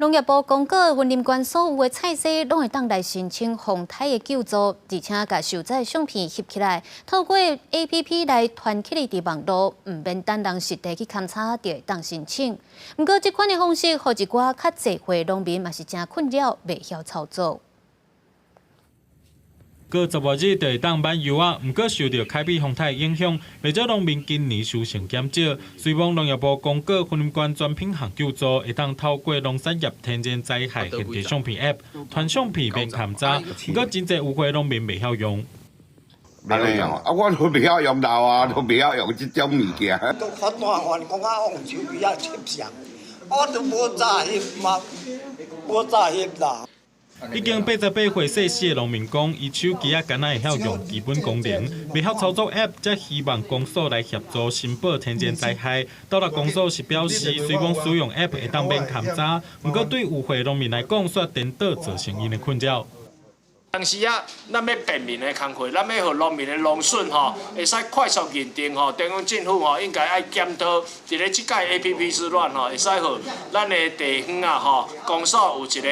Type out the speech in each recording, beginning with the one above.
農業部公告，雲林縣所有的菜市攏會當來申請風颱的救助，而且共受災相片翕起來，透過 APP 來傳起來佇網路，毋免等人實地去勘查就會當申請。毋過，這款的方式，予一寡較濟歲農民嘛是誠困擾，袂曉操作。過十外日就會當挽柚仔，毋過受著海比風颱影響，袂少農民今年收成減少。雖罔農業部公告，雲林縣全品項救助會當透過農產業天然災害現地相片 App 傳相片免勘查，毋過真濟有歲農民袂曉用。袂曉用，啊，我都袂曉用老啊，都袂曉用這種物件。都較大漢講啊，用手機仔翕相，我都無早翕嘛，無早翕啦。已經88歲逝世的農民講，伊手機仔敢若會曉用基本功能，袂曉操作 App，才希望公所來協助申報天然災害。斗六公所是表示，雖罔使用 App 會當免勘查，毋過對有歲農民來講，煞顛倒造成𪜶的困擾。當時啊，咱欲便民的工課，咱欲予農民的農損吼，會使快速認定吼，中央政府吼應該愛檢討，佇咧這個 APP 之內吼，會使予咱的地方啊吼，公所有一個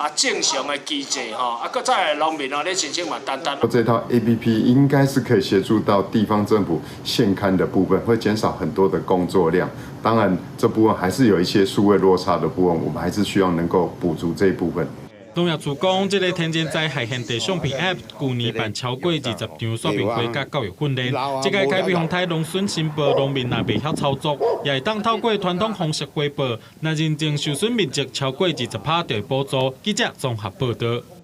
啊正常的機制吼，啊，閣再來農民哦，咧申請嘛簡單。這套 APP 應該是可以協助到地方政府現勘的部分，會減少很多的工作量。當然，這部分還是有一些數位落差的部分，我們還是需要能夠補足這一部分。農業處講，這个天然災害現地相片 App，舊年辦超過20場說明會佮教育訓練。這个海比風颱農損申報，農民若袂曉操作，也會當透過傳統方式回報。若認定受損面積超過20趴，就會補助。記者綜合報導。